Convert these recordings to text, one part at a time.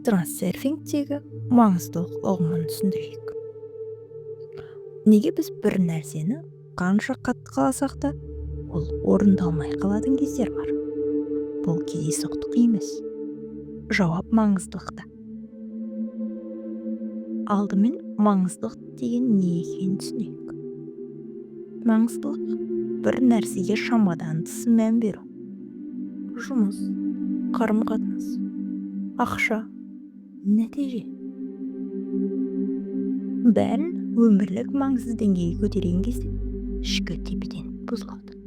Трансерфингтегі маңыздылық ұғымын түсіндірейік. Неге біз бір нәрсені қанша қатты қаласақ та, ол орындалмай қалатын кездер бар? Бұл кездейсоқтық емес. Жауап маңыздылықта. Алдымен маңыздылық деген не екенін түсінейік. Маңыздылық бір нәрсеге шамадан тыс мән беру. Жұмыс, қарым-қатынас, ақша, нәтиже. Бәрін өмірлік маңызды деңгейге көтерген кезде ішкі тепе-теңдік бұзылады.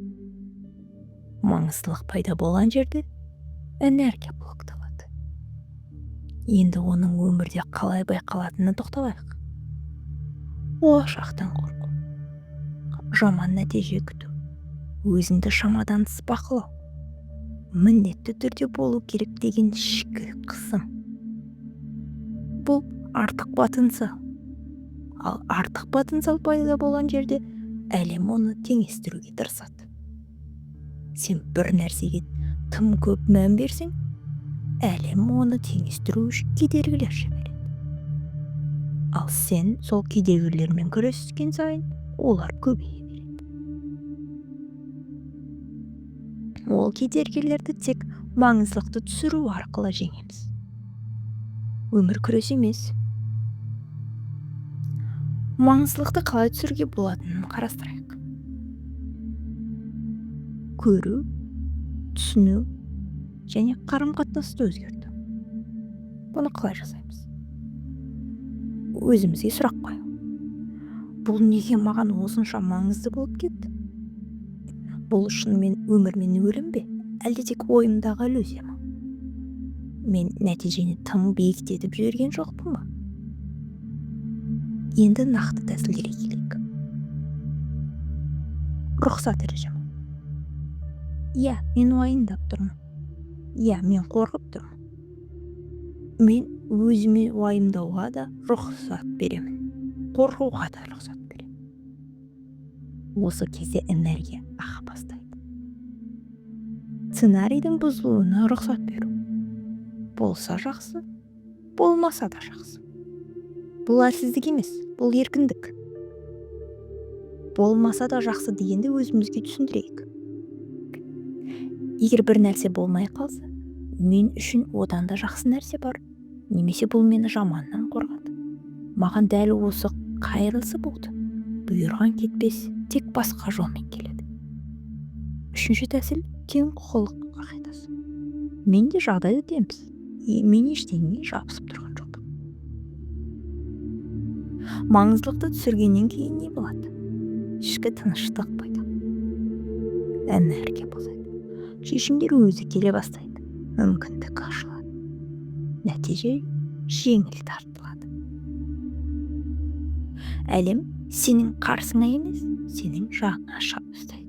Маңыздылық пайда болған жерде энергия блокталады. Енді оның өмірде қалай байқалатынына тоқталайық. Болашақтан қорқу, жаман нәтиже күту, өзіңді шамадан тыс бақылау, міндетті түрде болу керек деген ішкі қысым. Бұл артық потенциал. Ал артық потенциал пайда болған жерде әлем оны теңестіруге тырысады. Сен бір нәрсеге тым көп мән берсең, әлем оны теңестіру үшін кедергілер жібереді. Ал сен сол кедергілермен күрескен сайын олар көбейе береді. Ол кедергілерді тек маңыздылықты түсіру арқылы жеңеміз. Өмір күрес емес. Маңыздылықты қалай түсіруге болатынын қарастырайық. Көру, түсіну және қарым-қатынасты өзгерту. Бұны қалай жасаймыз? Өзімізге сұрақ қою. Бұл неге маған осынша маңызды болып кетті? Бұл шынымен өмір мен өлім бе, әлде тек ойымдағы иллюзия ма? Мен нәтижені тым биіктетіп жіберген жоқпын ба? Енді нақты тәсілдерге келейік. Рұқсат режимі. Иә, мен уайымдап тұрмын. Иә, мен қорқып тұрмын. Мен өзіме уайымдауға да рұқсат беремін. Қорқуға да рұқсат беремін. Осы кезде энергия аға бастайды. Сценарийдің бұзылуына рұқсат беру. Болса жақсы, болмаса да жақсы. Бұл әлсіздік емес, бұл еркіндік. Болмаса да жақсы дегенді өзімізге түсіндірейік. Егер бір нәрсе болмай қалса, мен үшін одан да жақсы нәрсе бар, немесе бұл мені жаманнан қорғады. Маған дәл осы қайырлысы болды. Бұйырған кетпес, тек басқа жолмен келеді. Үшінші тәсіл тең құқылық қағидасы. Мен де жағдайды теміз. Мен ештеңеге жабысып тұрған жоқпын. Маңыздылықты түсіргеннен кейін не болады? Ішкі тыныштық пайда. Энергия босайды. Шешімдер өзі келе бастайды. Мүмкіндік ашылады. Нәтиже жеңіл тартылады. Әлем сенің қарсыңа емес, сенің жағыңа шыға бастайды.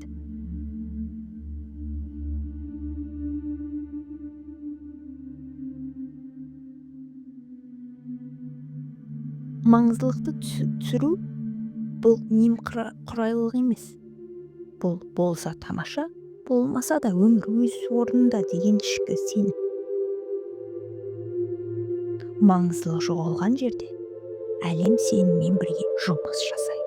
Маңыздылықты түсіру бұл немқұрайлылық емес. Бұл болса тамаша, болмаса да өмір өз орнында деген ішкі сенім. Маңыздылық жоғалған жерде әлем сенімен бірге жұмыс жасайды.